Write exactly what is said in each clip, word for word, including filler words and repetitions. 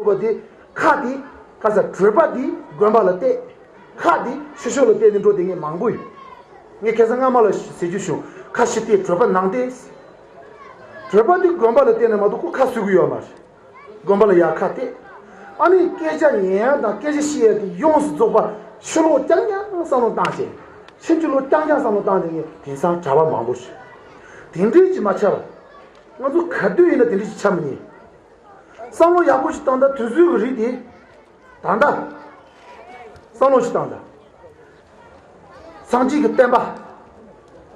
པ་དེ་ཁ་དེ་ཁ་ས་གྲོད་པ་དེ་དགོན་པ་ལ་གཏད། ཁ་དེ་ཕྱི་ཕྱོགས་ལ་གཏད་ནས་འགྲོ་བསྡད་མཁན་མང་པོ་ཡོད། ངས་ཁ་སང་སྔ་མ་ལ་ཟེར་རྒྱུ་བྱུང་། ཁ་ཕྱི་གཏད་གྲོད་པ་ནང་གཏད། གྲོད་པ་དེ་དགོན་པ་ལ་གཏད་ན་མ་གཏོགས་ཁོ་ཁ་གསོ་གི་ཡོད་མ་རེད། དགོན་པ་ལ་ཡར་ཁ་གཏད། ཨ་ནི་སྐད་ཆ་ཉན་ཡ་དང་སྐད་ཆ་བཤད་ཡ་དེ་ཡོངས་སུ་རྫོགས་པ་ཕྱི་ལོགས་རྐྱང་རྐྱང་བསམ་བློ་བཏང་བྱས། ཕྱི་ཕྱི་ལོགས་རྐྱང་རྐྱང་བསམ་བློ་བཏང་བསྡད་མཁན་དེང་སང་གྲྭ་པ་མང་པོ་རེད། དེ་འདྲའི་ཅིག་མ་ཆགས་པ། ང་ཚོ་ག་དུས་ཡིན་ན་དེ་འདྲའི་ཅིག་ཆགས་མི་ཉན། བསམ་བློ་ཡག་པོ་ཞིག་བཏང་ད། དུས་ཚོད་ཀྱི་རིགས་དེ་ད་ལྟ་བསམ་བློ་ཞིག་བཏང་ད། སངས་རྒྱས་ཀྱི་བསྟན་པ།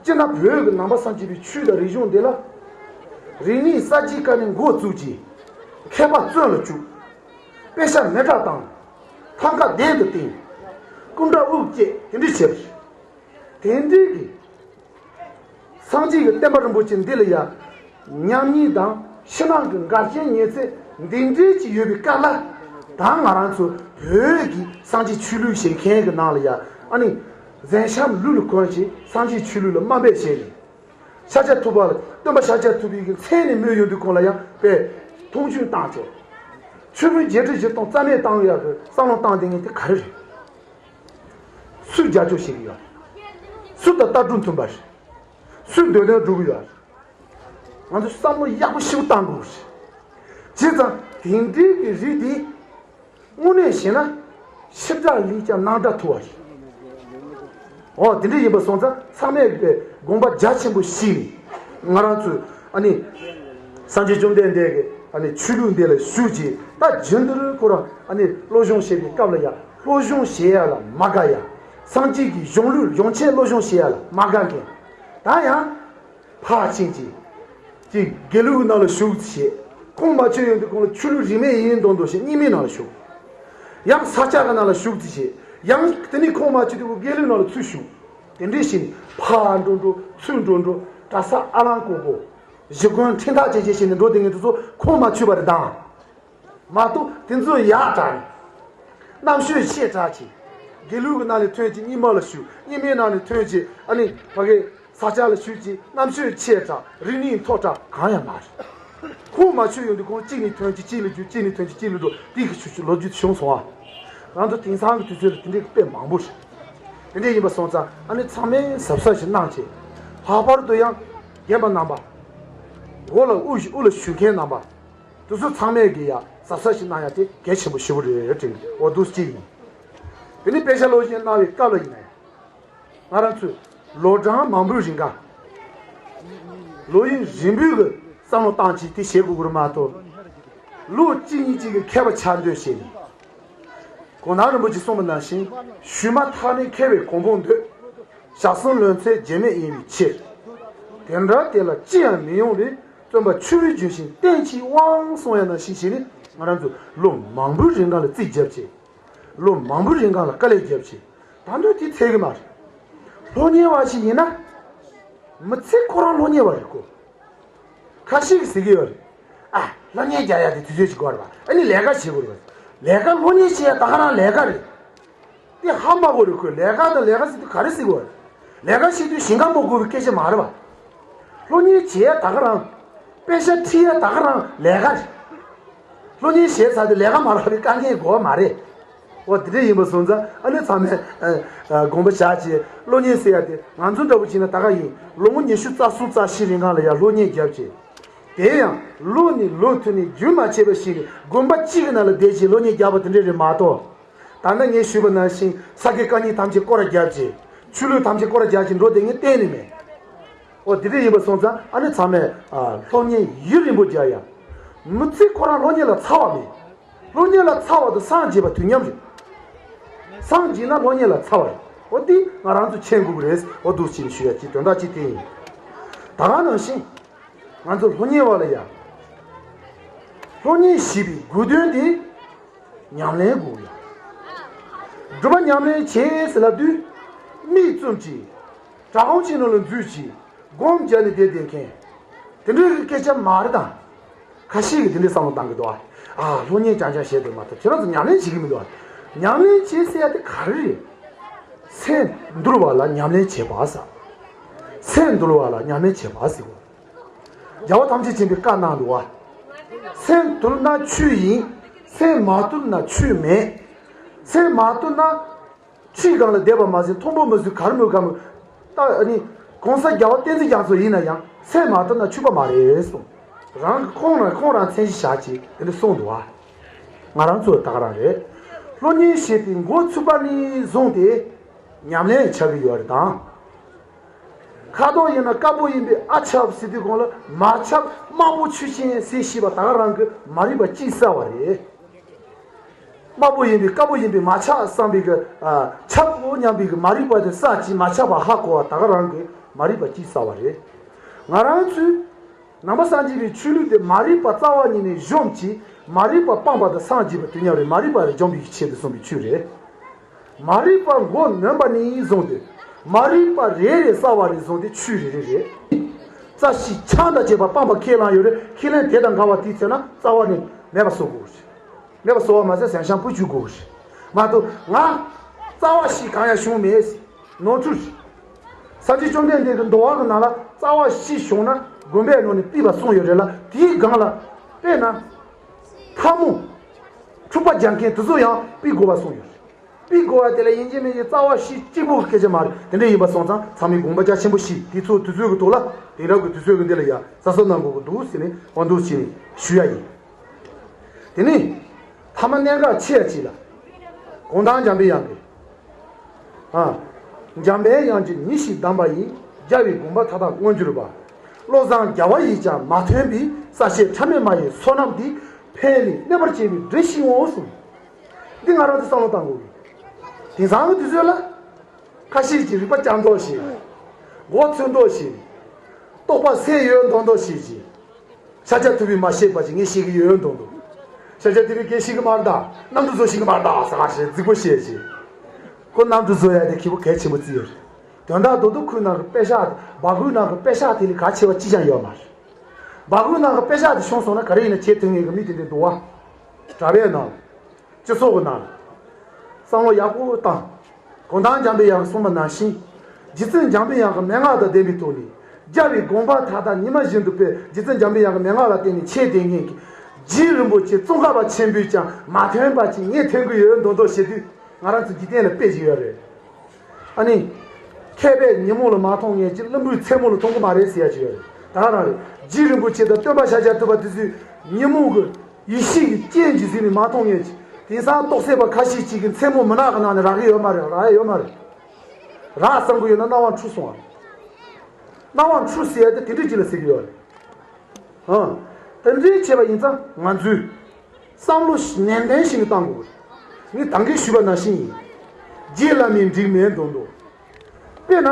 སྤྱིར་ན་བོད་ཀྱི་ནང་པ་སངས་རྒྱས་པའི་ཆོས་དང་རིག་གཞུང་འདི་ལ། རིག་གནས་གསར་བརྗེའི་སྐབས་ནས་འགོ་བཙུགས་ཀྱིས། མཁས་པ་བཙོན་ལ་བཅུག། དཔེ་ཆ་མེ་སྲེག་བཏང་། ཐང་ག་གདན་དུ་བཏིང་། སྐུ་འདྲ་དབུ་བཅད་དེ་འདྲ་བྱས་པ་རེད། དེ་འདྲའི་གི། སངས་རྒྱས་ཀྱི་བསྟན་པ་རིན་པོ་ཆེ་འདི་ལ་ཡ། ཉམས་ཉེས་དང་ཕྱི་ནང་གི་འགལ་རྐྱེན་ཉེས་ཚད་འདི་འདྲའི་ཅིག་ཡོད་པའི་སྐབས་ལ། ད་ང་རང་ཚོ་བོད་ཀྱི་སངས་རྒྱས་ཆོས་ལུགས་ཞེས་མཁན་གྱི་ནང་ལ་ཡ། ཨ་ནི། གཟན་ཤམ་ལུས་ལ་གོན་བྱས་སངས་རྒྱས་ཆོས་ལུགས་ལ་དམའ་འབེབས་བྱས་ནས། ཤཱཀྱ་ཐུབ་པ་ལ། སྟོན་པ་ཤཱཀྱ་ཐུབ་པའི་གི་མཚན་ནས་སྨོས་ཡོང་དུས་ཁོང་ལ་ཡང་དཔེ་མཐོང་ཆུང་བཏང་བྱས། ཆོས་ལུགས་བརྒྱད་ཁྲི་བཞི་སྟོང་རྩ་མེད་བཏང་ཡག་གི་བསམ་བློ་བཏང་བསྡད་མཁན་དེ་ག་རེ་རེད། སུས་རྒྱབ་སྐྱོར་བྱེད་ཀྱི་ཡོད། སུ་དང་ལྟ་གྲུབ་མཐུན་པ་རེད། སུས་འདོད་དོན་སྒྲུབ་ཀྱི་ཡོད། ང་ཚོ་བསམ་བློ་ཡག་པོ་ཞིག་བཏང་དགོས་རེད། བྱས་ཙང་དེ་འདྲའི་གི་རིགས་དེ། དངོས་གནས་བྱས་ན་ཕྱི་དགྲ་ལས་ཀྱང་ནང་དགྲ་ཐུ་བ་རེད། འོ་དེ་འདྲ་ཡིན་པ་སོང་ཙང་ཚང་མས་དགོངས་པ་རྒྱ་ཆེན་པོ་བཞེས་ནས་ང་རང་ཚོས་ཨ་ནི་སངས་རྒྱས་བཅོམ་ལྡན་འདས་ཀྱི་ཨ་ནི་ཆོས་ལུགས་འདི་ལ་ཞུགས་ཀྱིས། ད་རྒྱུན་དུ་ཁོ་རང་ཨ་ནི་སློབ་སྦྱོང་བྱེད་པའི་སྐབས་ལ་ཡང་སློབ་སྦྱོང་བྱེད་ཡ་ལ་མ་དགའ་ཡ། སངས་རྒྱས་ཀྱི་གཞུང་ལུགས་གཞུང་ཆེན་སློབ་སྦྱོང་བྱེད་ཡ་ལ་མ་དགའ་མཁན། ད་ཡང་ཕར་ཕྱིན་ཅིག་ཅིག་དགེ་ལུགས་ནང་ལ་ཞུགས་ཅིག་བྱས། ཁོང་མ་ཆོད་ཡོང་དུས་ཁོང་ལ་ཆོས་ལུགས་རིས་མེད་ཡིན་མདོག་མདོག་བྱས་གཉིས་མེད་ནང་ལ་ཞུགས། ཡང་ས་སྐྱ་གི་ནང་ལ་ཞུགས་ཅིག་བྱས། ཡང་དེ་ནས་ཁོང་མ་ཆོད་དུས་དགེ་ལུགས་ནང་ལ་ཚུར་ཞུགས། དེ་འདྲས་བྱས་ནས་ཕར་འགྲོ་འགྲོ་ཚུར་འགྲོ་འགྲོ་གྲྭ་ས་ཨ་ལང་ཀོ་པོ། གཞི་དགོན་ཁྲིམས་ཐག་བཅད་བཅད་བྱས་ནས་འགྲོ་བསྡད་མཁན་དེ་ཚོ་ཁོང་མ་ཆོད་པ་རེད་དང་། མ་གཏོགས་དེ་ཚོ་ཡག་དྲགས་ནས། རྣམ་དཔྱོད་ཆེ་དྲགས་ཀྱིས། དགེ་ལུགས་ཀྱི་ནང་ནས་ཐོན་ཅིག་རྙིང་མ་ལ་ཞུགས། རྙིང་མའི་ནང་ནས་ཐོན་ཅིག་ཨ་ནི་ཕ་གི་ས་སྐྱ་ལ་ཞུགས་ཀྱིས། རྣམ་དཔྱོད་ཆེ་དྲགས་རིག་གནས་མཐོ་དྲགས་གང་ཡང་མ་རེད། ཁོང་མ་ཆོད་ཡོང་དུས་ཁོང་གཅིག་ནས་ཐོན་ཅིག་གཅིག་ལ་རྒྱུག་གཅིག་ནས་ཐོན་ཅིག་གཅིག་ལ་འགྲོ། དེ་གི་ཆུ་ཆུ་ལོ་རྒྱུས་བྱུང་སོང་ཨ། ང་ཚོ་དེང་སང་གི་དུས་ཚོད་ལ་དེ་འདྲའི་དཔེ་མང་པོ་རེད། དེ་འདྲ་ཡིན་པ་སོང་ཙང་ཨ་ནི་ཚང་མས་གཟབ་གཟབ་ཞིག་གནང་བྱས། ལྷག་པར་དུ་ཡང་རྒན་པ་རྣམ་པ། འོག་ལ་དབུ་དབུ་ལ་བཞུགས་མཁན་རྣམ་པ། དེ་ཚོ་ཚང་མས་ཀྱི་ཡ་གཟབ་གཟབ་ཞིག་གནང་ཡ་དེ་གལ་ཆེན་པོ་ཞེ་པོ་རེད་དྲན་གི། འོ་འདུག་སེ་གཅིག་ཡིན། དེ་ནས་དཔེ་ཆ་སློབ་གཉེར་གནང་བའི་སྐབས་ལ་ཡིན་ན་ཡང་། ང་རང་ཚོས་ལོ་གྲངས་མང་པོའི་རིང་ག་ལོ་ཡུན་རིང་པོའི་གི་བསམ་བློ་བཏང་བྱས་དེ་བྱེད་དགོས་ཀྱི་རེད་མ་གཏོགས། ལོ་གཅིག་གཉིས་གཅིག་གི་མཁས་པ་ཆགས་འདོད་བྱས་ནས། གོང་ན་རིན་པོ་ཆེས་གསུངས་པ་ནང་བཞིན། ཞུས་མ་ཐག་ནས་མཁས་པའི་གོ་འཕང་འདོད། ཞག་གསུམ་ལོན་ཚད་རྗེས་མེད་ཡིན་པའི་ཕྱིར། དེ་འདྲ་དེ་ལ་ཅི་ཡང་མི་ཡོང་བས། བརྩོན་པ་ཆུ་བོའི་ལྗོན་ཤིང་བསྟེན་ཅིང་དབང་གསུངས་ཡ་ནང་བཞིན་བྱས་ནས་ང་རང་ཚོ་ལོ་མང་པོའི་རིང་ག་ལ་རྩིས་བརྒྱབ་བྱས། ལོ་མང་པོའི་རིང་ག་ལ་དཀའ་ལས་བརྒྱབ་བྱས། ད་དུང་དེ་ཚད་གི་མ་རེད། སློབ་གཉེར་བ་ཞིག་ཡིན་ན། མི་ཚེ་ཁོ་རང་སློབ་གཉེར་བ་རེད་ཁོ། ཁ་ཤས་ཀྱིས་ཟེར་གི་ཡོད་རེད། ཨ། སློབ་གཉེར་རྒྱག་ཡ་དེ་དུས་ཚོད་ཅིག་དགོས་རེད་པ། ཨ་ནི་ལས་ཀ་བྱེད་དགོས་རེད་པ། ལས་ཀ། སློབ་གཉེར་བྱེད་ཡ་ད་ག་རང་ལས་ཀ་རེད། དེ་ཧ་མ་གོ་རེད་ཁོས། ལས་ཀ་དང་ལས་ཀ་ཟེར་དུས་ག་རེ་ཟེར་དགོས་རེད། ལས་ཀ་བྱེད་དུས་ཞིང་ཁ་རྨོ་དགོས་པའི་སྐད་ཆ་མ་རེད་པ། སློབ་གཉེར་བྱེད་ཡ་ད་ག་རང་། དཔེ་ཆ་ཁྲིད་ཡ་ད་ག་རང་ལས་ཀ་རེད། སློབ་གཉེར་བྱས་ཚར་དུས་ལས་ཀ་མ་རག་པའི་དཀའ་ངལ་དགོས་པ་མ་རེད། འོ་དེ་འདྲ་ཡིན་པ་སོང་ཙང་ཨ་ནི་ཚང་མས་ཨ་ཨ་དགོངས་པ་བཞག་བྱས། སློབ་གཉེར་ཟེར་ཡ་དེ་ང་ཚོ་འདྲ་པོ་བྱས་ན་ད་ག་ཡིན། ལོ་ངོ་ཉི་ཤུ་རྩ་གསུམ་རྩ་བཞི་རིང་ག་ལ་ཡ་སློབ་གཉེར་བརྒྱབ་བྱས། དེ་ཡང་ལོ་ནས་ལོ་མཐུད་ནས་རྒྱུན་མ་ཆད་པ་ཞིག་ནས་དགོན་པ་གཅིག་གི་ནང་ལ་བསྡད་བྱས་སློབ་གཉེར་བརྒྱབ་པ་དེ་འདྲ་རེད་མ་གཏོགས། ད་ལྟ་ངས་ཞུས་པ་ནང་བཞིན་ས་དགེ་བཀའ་རྙིང་ཐམས་ཅད་སྐོར་ར་བརྒྱབ་བྱས། ཆོས་ལུགས་ཐམས་ཅད་སྐོར་ར་བརྒྱབ་བྱས་འགྲོ་བསྡད་མཁན་གཏན་ནས་མེད། འོ་དེ་འདྲ་ཡིན་པ་སོང་ཙང་ཨ་ནི་ཚང་མས་ཨ་སློབ་གཉེར་ཡུན་རིང་པོ་རྒྱག་ཡ། མི་ཚེ་ཁོ་རང་སློབ་གཉེར་ལ་ཚར་བ་མེད། སློབ་གཉེར་ལ་ཚར་བ་དང་སངས་རྒྱས་པ་དུས་མཉམ་རེད། སངས་རྒྱས་ན་སློབ་གཉེར་ལ་ཚར་བ་རེད། འོ་འདི་ང་རང་ཚོས་མཁྱེན་དགོས་ཀྱི་རེད། འོ་འདུག་སེ་ཞུ་ཡ་གཅིག་དོན་དག་གཅིག་དེ་ཡིན། ད་ག་ནང་བཞིན། ང་ཚོ་སློབ་གཉེར་བ་ལ་ཡ། སློབ་གཉེར་ཞེས་པའི་དགོས་དོན་དེ། ཉམས་ལེན་དགོས་ཡ། སྒྲུབ་པ་ཉམས་ལེན་བྱེད་ཟེར་ལབ་དུས། མིག་བཙུམ་གྱིས། དྲ་དཔུང་ཆེན་མོ་ལ་འཛུལ་གྱིས། སྒོམ་བརྒྱབ་ནས་བསྡད་བསྡད་མཁན། དེ་འདྲའི་སྐད་ཆ་མ་རེད་དང་། ཁ་ཤས་ཀྱིས་དེ་འདྲའི་བསམ་བློ་བཏང་གི་འདུག་ཨ། ཨ། སློབ་གཉེར་རྐྱང་རྐྱང་བྱས་འདུག་མ་གཏོགས་ཁྱེད་རང་ཚོ་ཉམས་ལེན་བྱེད་ཀྱི་མི་འདུག་ཨ། ཉམས་ལེན་བྱེད་ཟེར་ཡ་དེ་ག་རེ་རེད། སེམས་དུལ་བ་ལ་ཉམས་ལེན་བྱེད་པ་ཟེར། སེམས་དུལ་བ་ལ་ཉམས་ལེན་བྱེད་པ་ཟེར་གོ། རྒྱལ་བ་ཐམས་ཅད་མཁྱེན་པས་བཀའ་གནང་འདུག་ཨ། སེམས་དུལ་ན་ཆོས་ཡིན། ཚེ་མ་ཐུབ་ན་ཆོས་མེད། ཚེ་མ་ཐུབ་ན་ཁྲིའི་སྒང་ལ་བསྡད་པ་མ་ཟད་མཐོན་པོ་མི་བཟོད། གར་མོས་གར་མོས། ད་ཨ་ནི་གོང་ས་རྒྱལ་བ་བསྟན་འཛིན་རྒྱ་མཚོ་ཡིན་ན་ཡང་ཚེ་མ་ཐུབ་ན་ཆོས་པ་མ་རེད་གསུངས། རང་གི་ཁོང་རང་ཁོང་རང་མཚན་གཞི་བཞག་ཅིག་དེ་འདྲ་གསུངས་འདུག་བ། ང་རང་ཚོ་ད་ག་རང་རེད། སློབ་གཉེར་བྱས་ཏེ་འགོ་ཚུགས་པ་ནས་བཟུང་སྟེ་ཉམས་ལེན་བྱ་གི་ཡོད་རེད་དང་། ཁ་དོག་ཡིན་ན་དཀར་པོ་ཡིན་པས་ཨ་ཆབ་ཟེར་དུས་གོང་ལ་མ་ཆབ་དམར་པོ་ཆུ་ཆེན་ཟེར་ཤེས་པ་ད་ག་རང་གི་མ་རིག་པ་གཅིག་བསལ་བ་རེད། དམར་པོ་ཡིན་པས་དཀར་པོ་ཡིན་པས་མ་ཆགས་བསམ་པའི་གི་ཨ་ཆབ་པོ་སྙམ་པའི་གི་མ་རིག་པ་དེ་བསལ་གྱིས་མ་ཆགས་པ་ཧ་གོ་བ་ད་ག་རང་གི་མ་རིག་པ་གཅིག་བསལ་བ་རེད། ང་རང་ཚོས་ནང་པ་སངས་རྒྱས་པའི་ཆོས་ལུགས་དེ་མ་རིག་པ་རྩ་བ་ཉིད་ནས་གཞོམ་གྱིས་མ་རིག་པ་སྤངས་པ་དང་སངས་རྒྱས་པ་དུས་མཉམ་རེད། མ་རིག་པ་ལས་འཇོམས་པའི་ཆེད་དུ་གསུངས་པའི་ཆོས་རེད། མ་རིག་པ་མགོ་གནོན་པ་ནས་བཟུང་སྟེ། མ་རིག་པ་རེ་རེ་བསལ་བ་ནས་བཟུང་སྟེ་ཆོས་རེ་རེ་རེད། རྩ་ཤེས་ཆང་དང་བཅས་པ་སྤངས་པ་ཁས་བླངས་ཡོད་རེད། ཁས་ལེན་དེ་དང་འགལ་བ་དེའི་ཚེ་ན་རྩ་བ་ནས་མེད་པ་བཟོ་དགོས་རེད། མེད་པ་བཟོ་བ་མ་ཟད་ཟན་ཤམ་བུ་བཅུག་དགོས་རེད། མ་གཏོགས་ང་རྩ་བ་ཤེས་གང་ཡང་བྱུང་མེད། ནོར་འཁྲུལ་རེད། སངས་རྒྱས་བཅོམ་ལྡན་འདས་ཀྱི་འདུལ་བ་གི་ནང་ལ་རྩ་བ་ཤེས་བྱུང་ན་དགོན་པའི་ནང་ནས་ཕུད་པ་གསུངས་ཡོད་རེད་ལ། དེའི་སྒང་ལ་དཔེར་ན་ཕག་མོ་འཁྲུག་པ་རྒྱག་མཁན་དེ་ཚོ་ཡང་ཕུད་དགོས་པ་གསུངས་ཡོད་རེད། ཕུད་དགོས་པ་དེ་ལ་ཡིན་གཅིག་མིན་གཅིག་རྩ་བ་ཤེས་གཅིག་པོ་གི་སྐད་ཆ་མ་རེད། དེ་འདྲ་ཡིན་པ་སོང་ཙང་ཚང་མས་དགོངས་པ་རྒྱ་ཆེན་པོ་བཞེས། དེ་ཚོ་དུས་ཚོད་ཀྱི་ཐོག་ལ་དེང་རབས་ཀྱི་དུས་ཚོད་ཀྱི་འདི་ལ་ཡ་གསལ་གསལ་གནང་དགོས་ཀྱི་འདུག་ཟེར་ནས་དབང་དུ་བྱས་ནས་ཞུ་ཡ་ཡིན། དེ་ནས་ཐ་མ་གནད་འགག་ཆེ་ཡ་གཅིག་ལ། གུང་ཐང་འཇམ་པའི་དབྱངས་ཀྱིས། ཨ། འཇམ་པའི་དབྱངས་ཀྱིས་མི་ཞིག་གདམས་པ་ཡིས། རྒྱལ་བའི་དགོངས་པ་མཐའ་དག་མངོན་གྱུར་པ། བློ་བཟང་རྒྱལ་བ་ཡིས་ཀྱང་མ་ཐོན་པའི། ས་སྐྱ་ཕྲ་མེན་མ་ཡི་བསོད་ནམས་འདི། ཕན་ལས་གནས་པར་བྱེད་པའི་འགྲུབ་ཤིང་འོ་གསུངས། འདི་ང་རང་ཚོ་བསམ་བློ་བཏང་དགོས་ཀྱི། དེང་སང་གི་དུས་ཚོད་ལ། ཁ་ཤས་ཀྱིས་རིག་པ་སྐྱར་མདོག་བྱས། མགོ་ཚོས་མདོག་བྱས། རྟོགས་པ་ཟད་ཡོད་མདོག་མདོག་བྱས་ཀྱི། ཤཱཀྱ་ཐུབ་པས་མ་བཤད་པ་ཅིག་ངས་བཤད་ཀྱི་ཡོད་མདོག་མདོག་ཤཱཀྱ་ཐུབ་པས་སྐད་ཤེས་ཀྱི་མ་རེད་ད། གནམ་གྲུ་བཟོ་ཤེས་ཀྱི་མ་རེད་ད་ཟེར་བ་ཞིག་རྫིག་པོ་བཤད་ཅིག་ཁོ་གནམ་གྲུ་བཟོ་ཡ་དེ་ཁེ་པོ་གལ་ཆེན་པོ་བརྩི་ཡོད་རེད། དོན་དག་རྡོ་རྡོ་ཁུལ་ནང་གི་པད་ཤག་སྦ་ཁུལ་ནང་གི་པད་ཤག་དེ་ལས་གལ་ཆེ་བ་ཅི་ཀྱང་ཡོད་མ་རེད། སྦ་ཁུལ་ནང་གི་པད་ཤག་དེ་བྱུང་སོང་ན་ག་རེ་ཡིན་ན་བྱེད་ཐུབ་ངེས་ཀྱི་མི་དེ་འདྲ་འདུག་བ། གྲྭ་པའི་ནང་། སྤྱི་ཚོགས་ཀྱི་ནང་། བསམ་བློ་ཡག་པོ་བཏང་། གུང་ཐང་འཇམ་པའི་དབྱངས་ཀྱིས་གསུངས་པ་ནང་བཞིན། རྗེ་བཙུན་འཇམ་པའི་དབྱངས་ཀྱི་མན་ངག་དང་ལྡན་པའི་ཐོག་ནས། རྒྱལ་བའི་དགོངས་པ་མཐའ་དག་ཉི་མ་བཞིན་དུ་སྤེལ། རྗེ་བཙུན་འཇམ་པའི་དབྱངས་ཀྱི་མན་ངག་ལ་བརྟེན་ནས་ཆོས་བསྟན་མཁན་གྱི། རྗེ་རིན་པོ་ཆེ་ཙོང་ཁ་པ་ཆེན་པོས་ཀྱང་མ་ཐོན་པ་ཅིག་ངས་ཐོན་གྱི་ཡོད་མདོག་མདོག་བྱེད་དུས། ང་རང་ཚོ་འཇིག་རྟེན་ལ་དཔེ་ཅིག་ཡོད་རེད། ཨ་ནི། མཁས་པས་ཉིན་མོ་ལ་མ་མཐོང་མཁན་གྱིས་གླིང་བུས་མཚན་མོ་ལ་མཐོང་གི་མ་རེད་ཟེར་ཡ་ཅིག་ཡོད་རེད། ད་ག་རང་རེད། རྗེ་རིན་པོ་ཆེ་དང་སྟོན་པ་ཤཱཀྱ་ཐུབ་པ་དེ་ཚོས་ཉིན་མོ་གི་ཡེ་ཤེས་ཀྱི་རྐྱེན་གྱིས་ཟིན་ནས་མ་མཐོང་མཁན་གྱིས། དེང་སང་རྟོགས་སད་པ་ཁ་ཤས་ཅིག་གིས་མཚན་མོ་མུན་ནག་གི་ནང་ནས་རག་གི་ཡོད་མ་རེད། རག་ཡ་ཡོད་མ་རེད། རག་བསམ་གི་ཡོད་ན་སྣང་བ་འཁྲུལ་སོང་བ་རེད། སྣང་བ་འཁྲུལ་ཟེར་ཡ་དེ་དེ་འདྲ་ཅིག་ལ་ཟེར་གི་ཡོད་རེད། ཨང་། དེ་འདྲའི་བྱས་པ་ཡིན་ཙང་ང་ཚོས་བསམ་བློ་ནན་ཏན་ཞིག་བཏང་དགོས། ངས་ད་གིན་ཞུས་པ་ནང་བཞིན་ཡིན། རྗེ་བླ་མའི་འགྲིག་མེད་མདོག་མདོག་དཔེར་ན།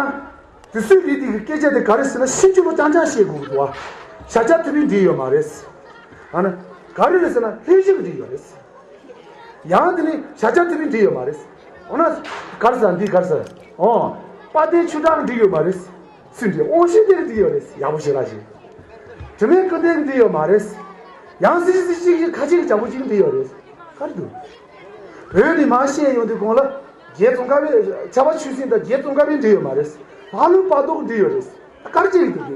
དུས་ཚོད་རིག་འདི་གི་སྐད་ཆ་དེ་ག་རེ་ཟེར་ན་ཤིན་ཅི་ལོ་རྐྱང་རྐྱང་བཤད་དགོས་ཀྱི་འདུག་བ། ཤཱཀྱ་ཐུབ་པའི་འགྲིག་ཡོད་མ་རེད། ཨ་ན། ག་རེ་རེད་ཟེར་ན་ལྷོད་ཞིབ་འགྲིག་ཡོད་རེད། ཡང་དེ་ནི་ཤཱཀྱ་ཐུབ་པའི་འགྲིག་ཡོད་མ་རེད། འོ་ན། ག་རེ་ཟེར་འདི་ག་རེ་ཟེར། ཨོ། དཔལ་ལྡན་ཆོས་གྲགས་འགྲིག་ཡོད་མ་རེད། སུས་འདྲི། དབང་ཕྱུག་དེར་འདྲི་ཡོད་རེད། ཡག་པོ་ཞེ་དྲག་ཞིག་དྲི་མེད་ཀུན་ལྡན་འདྲི་ཡོད་མ་རེད། ཡང་སྲིད་སྲིད་ཅིག་ཁ་ཅིག་གི་བྱ་བོ་ཅིག་འདྲི་ཡོད་རེད། ག་རེ་འདུག་བོད་ནས་མར་བཤད་ཡོང་དུས་གོང་ལ། རྗེ་ཙོང་ཁ་པའི་ཕྱྭ་པ་ཆོས་སེང་དང་རྗེ་ཙོང་ཁ་པའི་འདྲི་ཡོད་མ་རེད། ལྷ་ལུང་དཔལ་རྡོར་འདྲི་ཡོད་རེད། ག་རེ་ཅིག་འདུག་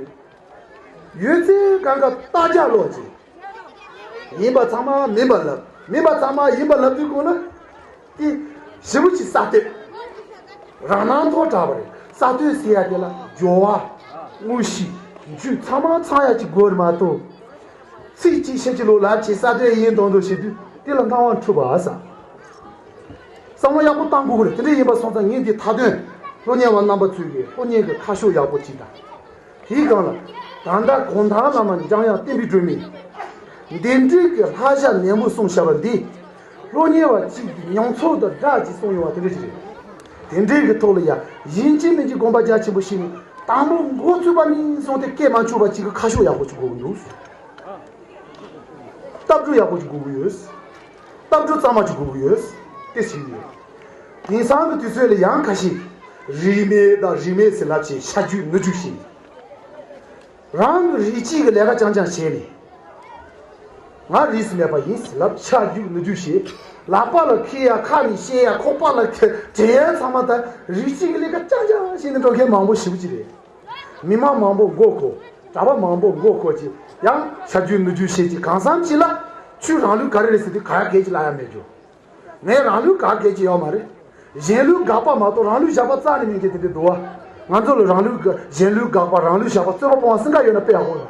ཡོད་ཚད་གང་ག་རྟགས་ཆ་ལོག་ཅིག་ཡིན་པ་ཚང་མ་མིན་པ་ལབ། མིན་པ་ཚང་མ་ཡིན་པ་ལབ་དུས་གོང་ལ། དེ་ཞེ་པོ་ཅིག་གསར་གཏོད། རང་སྣང་ཐོག་དྲགས་པ་རེད། གསར་གཏོད་ཟེར་ཡ་དེ་ལ་སྦྱོར་བ། དངོས་གཞི། རྒྱུ་ཚང་མ་ཚང་ཡ་ཅིག་དགོས་རེད་མ་གཏོགས། ཚིག་གཅིག་ཤད་ཅིག་ལོག་ལབ་ཅིག་གསར་གཏོད་ཡིན་མདོག་མདོག་བྱེད་དུས་དེ་ལ་སྣང་བ་འཁྲུལ་པ་ཟ། བསམ་བློ་ཡག་པོ་བཏང་དགོས་ཀྱི་རེད། དེ་འདྲ་ཡིན་པ་སོང་ཙང་ངས་འདི་མཐའ་དོན་སློབ་གཉེར་བ་རྣམ་པ་ཚོས་ཀྱི་སློབ་གཉེར་གྱི་ཁ་ཕྱོགས་ཡག་པོ་ཅིག་དང་། དེའི་སྒང་ལ། ད་ལྟ་གུང་ཐང་བླ་མ་འཇམ་དབྱངས་བསྟན་པའི་སྒྲོན་མེས། འདི་འདྲའི་གི་ལྷ་བྱ་ནན་པོ་གསུངས་བཞག་པ་འདི། སློབ་གཉེར་བ་གཅིག་གི་མྱོང་ཚོར་དང་སྦྲགས་ཀྱིས་གསུངས་ཡོང་བ་དེ་འདྲ་ཞིག་རེད། དེ་འདྲའི་གི་ཐོག་ལ་ཡ་ཡིན་གཅིག་མིན་གཅིག་དགོངས་པ་རྒྱ་ཆེན་པོ་བཞེས་ནས་དང་པོ་འགོ་ཚུགས་པ་ནས་བཟུང་སྟེ་སྐད་མ་འཕྱུགས་པ་གཅིག་གི་ཁ་ཕྱོགས་ཡག་པོ་ཅིག་དགོས་ཀྱི་འདུག་ལྟ་གྲུབ་ཡག་པོ་ཅིག་དགོས་ཀྱི་ཡོད། ལྟ་གྲུབ་གཙང་མ་ཅིག་དགོས་ཀྱི་ཡོད། དེ་ཞིག་ཡོད། དེང་སང་གི་དུས་ཚོད་ལ་ཡང་ཁ་ཤས། རིས་མེད་དང་རིས་མེད་ཟེར་ལབ་བྱས་ཤ་རྒྱུས་ནུ་རྒྱུས་བྱས། རང་གི་རིགས་གཅིག་གི་ལས་ཀ་རྐྱང་རྐྱང་བྱས་ནས། ང་རིས་སུ་མེད་པ་ཡིན་ཟེར་ལབ་ཤ་རྒྱུས་ནུ་རྒྱུས་བྱས། ལག་པ་ལ་འཁྱེར་ཡ། ཁ་ནས་བཤད་ཡ། ཁོག་པ་ལ་འཁྱེར་དྲན་ཡ་ཚང་མ་ད་རིགས་གཅིག་གི་ལས་ཀ་རྐྱང་རྐྱང་བྱས་ནས་འགྲོ་མཁན་མང་པོ་ཞེ་པོ་ཅིག་རེད། མི་མང་མང་པོ་མགོ་འཁོར། གྲྭ་པ་མང་པོ་མགོ་འཁོར་གྱིས་ཡང་ཤ་རྒྱུས་ནུ་རྒྱུས་བྱེད་ཀྱི་གང་འཚམ་ཅིག་ལ། ཆོས་རང་ལུགས་ག་རེ་རེད་ཟེར་དུས་ག་ཡ་གལ་ཆེ་ལ་ཡ་མེད་རྒྱུ། ངས་རང་ལུགས་ག་གལ་ཆེ་ཡོད་མ་རེད། གཞན་ལུགས་དགག་པ་མ་གཏོགས་རང་ལུགས་བཞག་པ་རྩ་ནས་མེད་མཁན་དེ་འདྲ་འདུག་བ། ང་ཚོ་ལ་རང་ལུགས་དགག་གཞན་ལུགས་དགག་པ་རང་ལུགས་བཞག་པ་རྩོད་པ་སྤོང་བ་སེང་ག་ཡོད་ན་དཔེ་ཡག་པོ་ཡོད།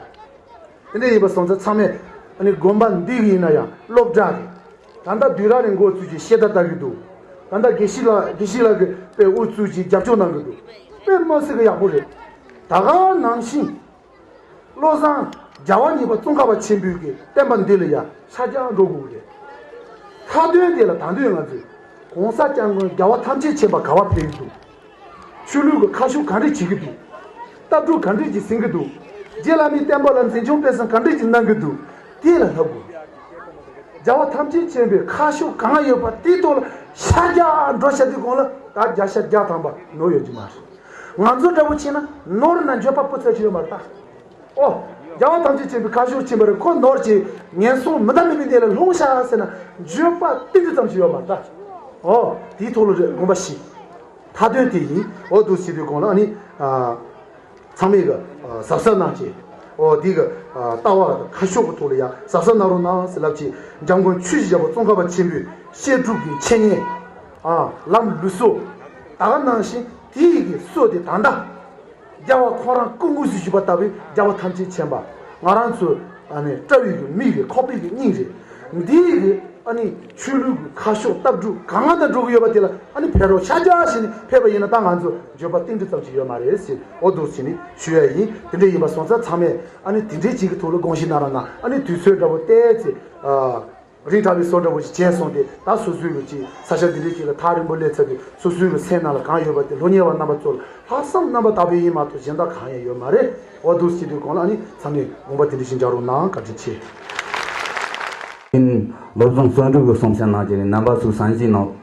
དེ་འདྲ་ཡིན་པ་སོང་ཙང་ཚང་མས་ཨ་ནི་དགོན་པ་འདི་གི་ཡིན་ན་ཡང་སློབ་གྲྭ་རེད། ད་ལྟ་བདུད་ར་ནས་འགོ་བཙུགས་ཀྱི་བཤད་གྲྭ་ལྟ་གི་འདུག་ད་ལྟ་དགེ་བཤེས་ལགས་དགེ་བཤེས་ལགས་ཀྱི་དཔེ་དབུ་བཙུགས་ཀྱིས་རྒྱབ་སྐྱོར་གནང་གི་འདུག་དཔེ་མ་སྲིད་ཀྱི་ཡག་པོ་རེད། ད་ག་ནང་བཞིན། བློ་བཟང་རྒྱལ་བ་གཉིས་པ་ཙོང་ཁ་པ་ཆེན་པོའི་གི་བསྟན་པ་འདི་ལ་ཡང་ཤར་རྒྱག་འགྲོ་དགོས་ཀྱི་རེད། མཐའ་དོན་དེ་ལ་ད་དུང་ང་ཚོས་གོང་ས་སྐྱབས་མགོན་རྒྱལ་བ་ཐམས་ཅད་མཁྱེན་པ་ག་བ་ཕེབས་ཀྱི་འདུག་ཆོས་ལུགས་ཀྱི་ཁ་ཕྱོགས་ག་འདྲས་བྱེད་ཀྱི་འདུག་ལྟ་གྲུབ་ག་འདྲས་ཀྱིས་ཟིན་གྱི་འདུག་རྗེ་བླ་མའི་བསྟན་པ་ལ་འཛིན་སྐྱོང་སྤེལ་གསུམ་ག་འདྲས་ཀྱིས་གནང་གི་འདུག་དེ་ལ་ལྷག་དགོས། རྒྱལ་བ་ཐམས་ཅད་མཁྱེན་པའི་ཁ་ཕྱོགས་གང་ཡོད་པ་དེའི་ཐོག་ལ་ཤར་རྒྱག་འགྲོ་བྱ་དུས་གོང་ལ་ད་བརྒྱ་ཆ་བརྒྱ་ཐམ་པ་ནོར་ཡོད་ཀྱི་མ་རེད། ང་ཚོ་འདྲ་པོ་བྱས་ན་ནོར་ན་འགྱོད་པ་སྤུ་ཚད་ཅིག་ཡོད་མ་རེད་ད། ཨོ། རྒྱལ་བ་ཐམས་ཅད་མཁྱེན་པའི་ཁ་ཕྱོགས་ཕྱིན་པ་རེད། ཁོ་ནོར་གྱི་ངན་སོང་མི་འདའ་མེད་པའི་གནས་ལ་ལྷུང་ཤག་ཟེར་ན་འགྱོད་པ་ཏིལ་འབྲུ་ཙམ་ཞིག་ཡོད་མ་རེད་ད། ཨོ། དེའི་ཐོག་ལ་རེད་དགོངས་པ་བཞེས། མཐའ་དོན་དེ་ཡིན། འོ་འདུག་ཟེར་དུས་གོང་ལ་ཨ་ནི། ཨ། ཚང་མས་གི་ཨ་གཟབ་གཟབ་གནང་བྱས། ཨོ་འདི་གི་ཨ་ལྟ་བ་དང་ཁ་ཕྱོགས་ཀྱི་ཐོག་ལ་ཡང་གཟབ་གཟབ་གནང་རོགས་གནང་ཟེར་ལབ་བྱས། འཇམ་མགོན་ཆོས་ཀྱི་རྒྱལ་པོ་ཙོང་ཁ་པ་ཆེན་པོས་བཤད་སྒྲུབ་ཀྱི་འཆད་ཉན། ཨ་ལམ་ལུགས་སྲོལ། ད་ག་ནང་བཞིན་དེའི་གི་སྲོལ་དེ་ད་ལྟ། རྒྱལ་བ་ཁོང་རང་སྐུ་དངོས་སུ་བཞུགས་པ་ལྟ་བུའི་རྒྱལ་བ་ཐམས་ཅད་མཁྱེན་པ། ང་རང་ཚོའི་ཨ་ནི་བཀྲ་བའི་གི་མིག་རེད། ཁོག་པའི་གི་སྙིང་རེད། འདིའི་གི་ཨ་ནི་ཆོས་ལུགས་ཀྱི་ཁ་ཕྱོགས་ལྟ་གྲུབ་གང་ལ་འགྲོ་གི་ཡོད་པ་དེ་ལ་ཨ་ནི་ཕེབས་རོགས་ཤར་རྒྱག་བྱས་ནས་ཕེབས་པ་ཡིན་ན་ད་ང་ཚོ་འགྱོད་པ་ཏིལ་འབྲུ་ཙམ་ཞིག་ཡོད་མ་རེད་ཟེར། འོ་འདུག་ཟེར་ནས་ཞུ་ཡ་ཡིན། དེ་འདྲ་ཡིན་པ་སོང་ཙང་ཚང་མས་ཨ་ནི་དེ་འདྲའི་ཅིག་གི་ཐོག་ལ་དགོངས་བཞེས་གནང་རོགས་གནང་། ཨ་ནི་དུས་ཚོད་འདྲ་པོ་བལྟས་ཚེ། ཨ། རིང་དྲགས་པའི་བཟོ་འདྲ་པོ་ཞིག་བྱས་སོང་སྟེ། ད་སོ་སོའི་གི་ཅིག་ས་ཆ་འདི་འདྲའི་ཅིག་ལ་ཐག་རིང་པོ་སླེབས་ཚར་དུས་སོ་སོའི་གི་སེམས་ནང་ལ་གང་ཡོད་པ་དེ་སློབ་གཉེར་བ་རྣམ་པ་ཚོ་ལ་ལྷག་བསམ་རྣམ་པ་དག་པའི་ཡིན་མ་གཏོགས་གཞན་དག་གང་ཡང་ཡོད་མ་རེད། འོ་འདུག་ཟེར་དུས་གོང་ལ་ཨ་ནི་ཚང་མས་དགོངས་པ་དེ་འདྲ་ཞིག་འཇགས་རོགས་གནང་། བཀའ་དྲིན་ཆེ། ཨིན། བློ་བཟང་བསམ་གྲུབ་ཀྱི་གསུང་བཤད་གནང་རྒྱུ་ནི་རྣམ་པ་ཚོའི་བསམ་གཞིགས་ནང་